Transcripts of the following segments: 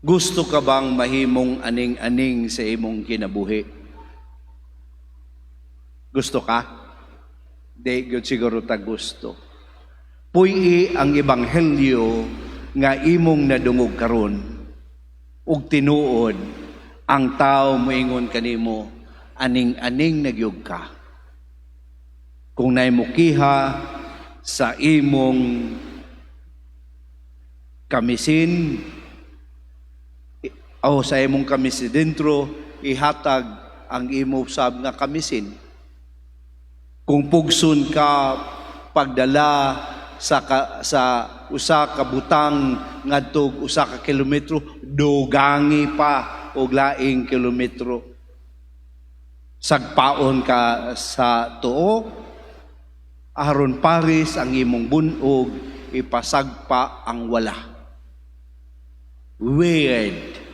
Gusto ka bang mahimong aning-aning sa imong kinabuhi? Gusto ka? Di gyud siguro ta gusto. Puy-i ang ebanghelyo nga imong nadungog karon ug tinuod ang tao moingon kanimo, "Aning-aning na gyud ka." Kung naay mukiha sa imong kamisin o sa imong kamisin dentro, ihatag ang imo sab nga kamisin. Kung pugson ka pagdala sa usa ka butang ngadtog 1 ka kilometro, dugangi pa og laing kilometro. Sagpaon ka sa tuo aron paris ang imong bunog, ipasagpa ang wala. Weird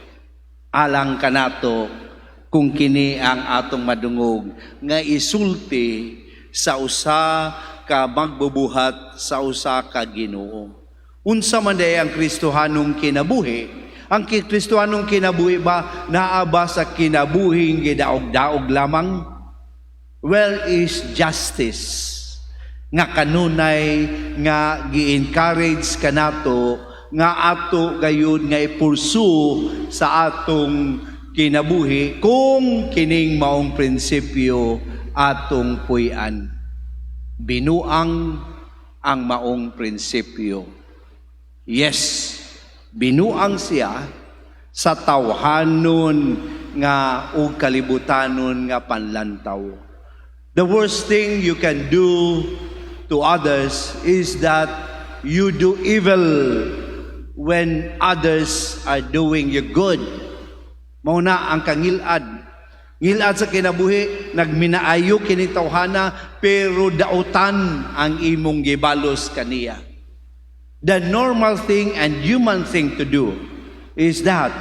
alang kanato kung kini ang atong madungog nga isulti sa usa ka magbubuhat, sa usa ka Ginoo. Unsa man diay ang Kristohanong kinabuhi? Ang Kristohanong kinabuhi ba, naa ba sa kinabuhing gidaog-daog lamang? Where is justice? Nga kanunay nga gi-encourage kanato nga ato gayud nga i-pursue sa atong kinabuhi kung kining maong prinsipyo atong puy-an. Binuang ang maong prinsipyo. Yes, binuang siya sa tawhanon nga ug kalibutanon nga panlantaw. The worst thing you can do to others is that you do evil when others are doing you good. Mao na ang kangilad. Ngilad sa kinabuhi, nagminaayo kini tawhana pero dautan ang imong gibalos kaniya. The normal thing and human thing to do is that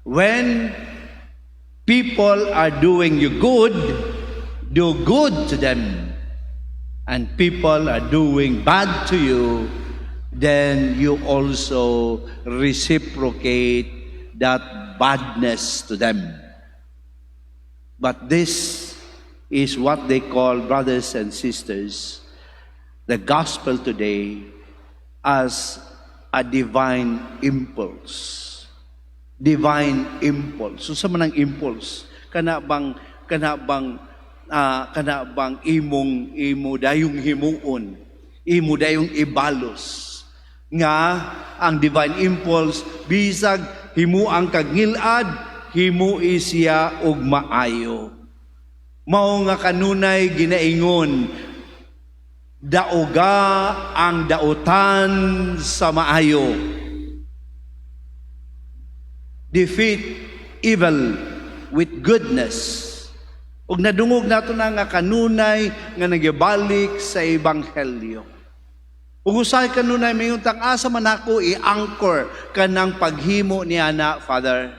when people are doing you good, do good to them. And people are doing bad to you, then you also reciprocate that badness to them. But this is what they call, brothers and sisters, the gospel today as a divine impulse. Divine impulse. So unsa man ang impulse? Kana bang imong imo dayong himuon, imo dayong ibalos nga ang divine impulse, bisag himuang kag ngilad, himui siya og maayo. Mao nga kanunay ginaingon, "Daoga ang dautan sa maayo." Defeat evil with goodness. Ug nadungog nato na nga kanunay nga nagibalik sa ebanghelyo. Ug usahay kanunay mayon tang asa man ako i-anchor kanang paghimo niya na, Father?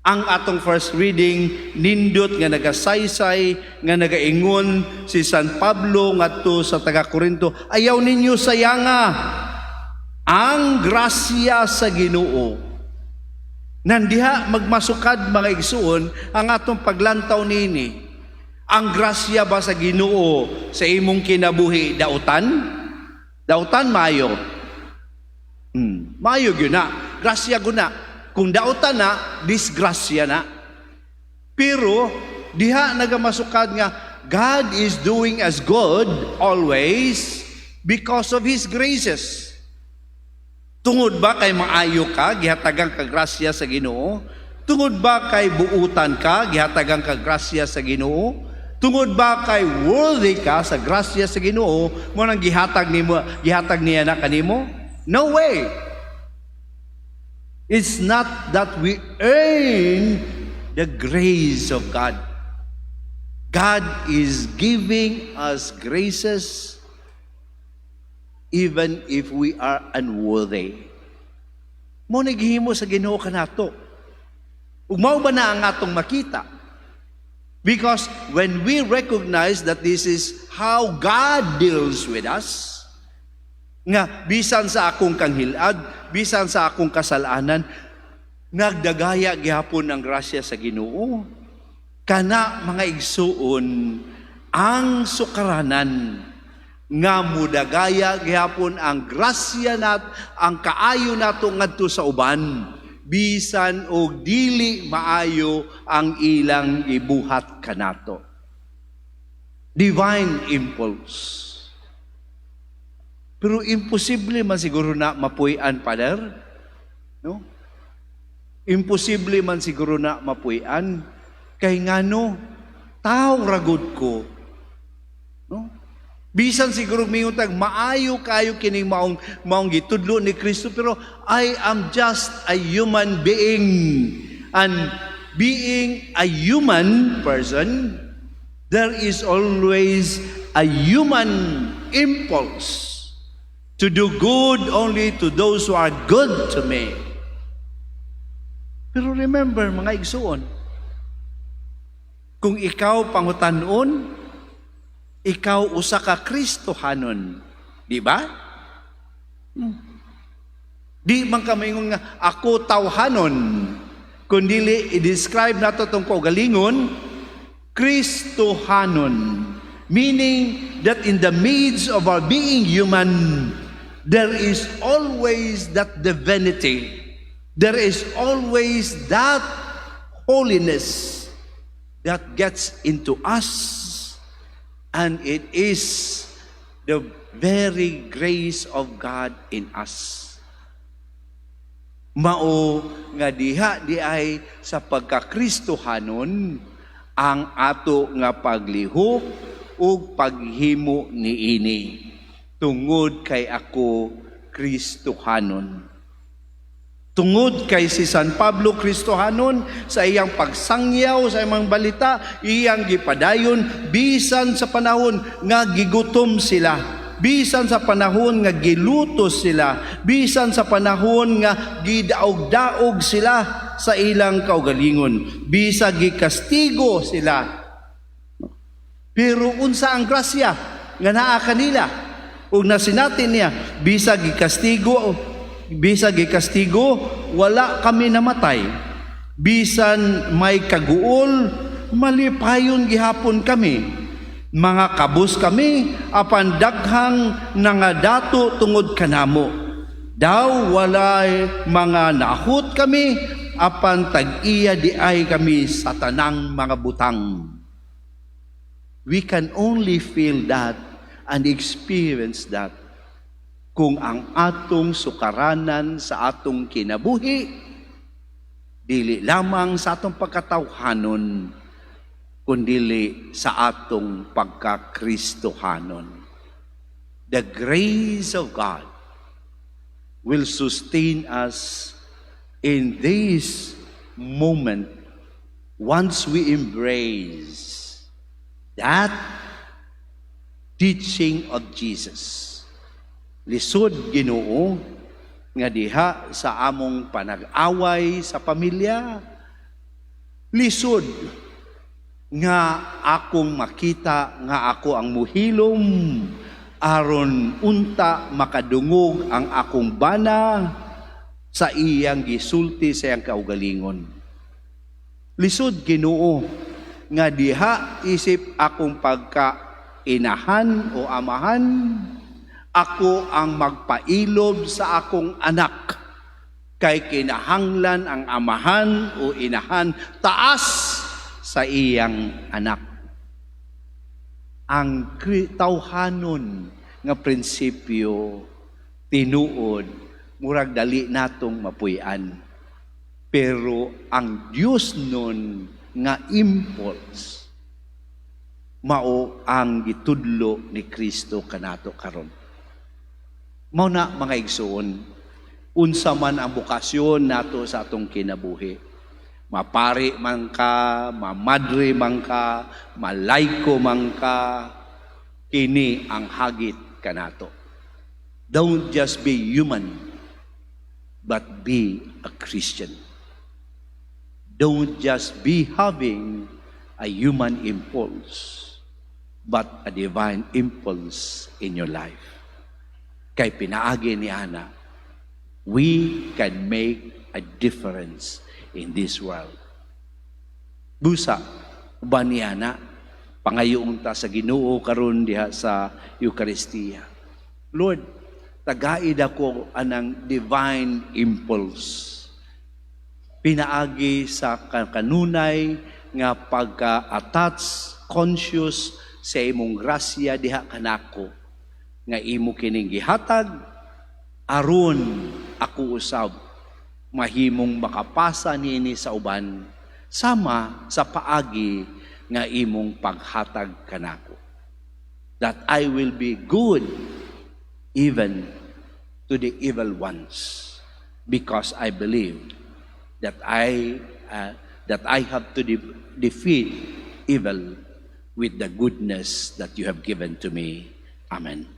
Ang atong first reading nindot nga nagasaysay nga nagaingon si San Pablo ngadto sa taga Korinto, "Ayaw ninyo sayanga ang grasya sa Ginoo." Nandiha magmasukad, mga igsuon, ang atong paglantaw nini. Ang grasya ba sa Ginoo sa imong kinabuhi dautan? Dautan, maayo? Maayo gyud na. Grasya guna. Kung dautan na, disgrasya na. Pero diha nagamasukad nga God is doing us good always because of His graces. Tungod ba kay maayo ka, gihatagan ka grasya sa Ginoo? Tungod ba kay buutan ka, gihatagan ka grasya sa Ginoo? Tungod ba kay worthy ka sa grasya sa Ginoo, mao nang gihatag nimo, gihatag niya na kanimo? No way. It's not that we earn the grace of God. God is giving us graces even if we are unworthy. Mao na gihimo sa Ginoo kanato. Ug mao ba na ang atong makita? Because when we recognize that this is how God deals with us, nga bisan sa akong kanghilad, bisan sa akong kasalanan, Nagdagaya gihapon ang grasya sa Ginoo. Kana, mga igsuon, ang sukaranan nga mudagaya gihapon ang grasya nat ang kaayo nato ngadto sa uban bisan og dili maayo ang ilang gibuhat kanato. Divine impulse. Pero imposible man siguro na mapuy-an, Father. No? Imposible man siguro na mapuy-an kay ngano, tao ra gud ko. No? Bisan siguro mingon tag maayo kayo kining maong gitudlo ni Kristo, pero I am just a human being, and being a human person, there is always a human impulse to do good only to those who are good to me. Pero remember, mga igsuon, kung ikaw pangutan-on, ikaw usa ka Kristohanon, di ba? Di man ka maingon nga ako tawhanon, kundi i-describe nato tong kaugalingon, Kristohanon. Meaning that in the midst of our being human, there is always that divinity. There is always that holiness that gets into us. And it is the very grace of God in us. Mao nga diha di ay sa pagkakristohanon ang ato nga paglihok ug paghimo niini tungod kay ako Kristohanon. Tungod kay si San Pablo Kristohanon, sa iyang pagsangyaw sa iyang balita, iyang gipadayon bisan sa panahon nga gigutom sila, bisan sa panahon nga gilutos sila, bisan sa panahon nga gidaog-daog sila sa ilang kaugalingon, bisag gikastigo sila. Pero unsa ang grasya nga naa kanila? Ug nasinati niya, bisag gikastigo, wala kami namatay. Bisan may kaguol, malipayon gihapon kami. Mga kabus kami, apan daghang nangadato tungod kanamo. Daw walay mga nahut kami, apan tag-iya di ay kami sa tanang mga butang. We can only feel that and experience that kung ang atong sukaranan sa atong kinabuhi dili lamang sa atong pagkatawhanon, kundili sa atong pagkakristohanon. The grace of God will sustain us in this moment once we embrace that teaching of Jesus. Lisod, Ginoo, nga diha sa among panag-away sa pamilya, lisod nga akong makita nga ako ang muhilom aron unta makadungog ang akong bana sa iyang gisulti sa iyang kaugalingon. Lisod, Ginoo, nga diha isip akong pagka inahan o amahan, ako ang magpailob sa akong anak kay kinahanglan ang amahan o inahan taas sa iyang anak. Ang tawhanon nga prinsipyo, tinuod, murag dali natong mapuy-an. Pero ang Dios nun nga impulse, mao ang gitudlo ni Kristo kanato karon. Mao na, mga igsoon, unsa man ang bokasyon nato sa atong kinabuhi. Mapari man ka, mamadre man ka, malayko man ka, kini ang hagit kanato. Don't just be human, but be a Christian. Don't just be having a human impulse, but a divine impulse in your life. Kay pinaagi ni ana, we can make a difference in this world. Busa, uban niya na, pangayoon ta sa Ginoo karon diha sa Eucharistia. Lord, tagai ako anang divine impulse. Pinaagi sa kanunay nga pagka-attach, conscious sa imong grasya diha kanako nga imo kining gihatag aron ako usab mahimong makapasa niini sa uban sama sa paagi nga imong paghatag kanako, that I will be good even to the evil ones because I believe that I have to defeat evil with the goodness that you have given to me. Amen.